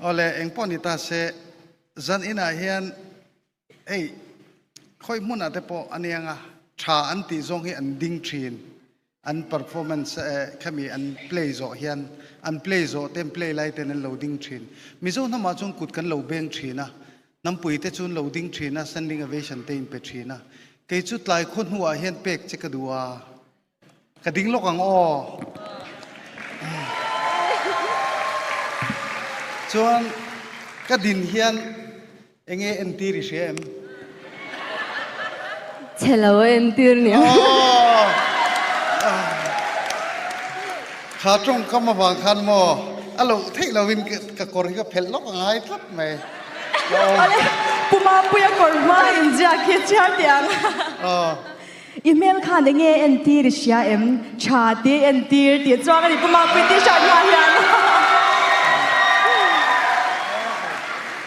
Awle engpawh ni ta se zan inah hian hei khawi hmunah te pawh a niang a, tha an tih zawng hi an ding thin, an performance khami an play zawh hian an play zawh te an play lai ten an lo ding thin. Mizo hnamah chuan kut kan lo beng thin a, hnampui te chu an lo ding thin a, standing ovation te in pe thin a. Kei chu tlai khaw hnuah hian pek che ka duh a. Ka ding lawk ang aw. Chuan ka din hian enge entir i hria em? Chhe lo a entir nia. Kha tawngkam avang khan maw a loh theih lovin ka kawr hi ka phelh lawk a ngai tlat mai. Awle, Pu Mampuia kawr hma inziak hi chhiar teh ang. I hmel khan enge entir i hria em? Tha tih entir tih chuang a ni Pu Mapui t-shirt hma hian.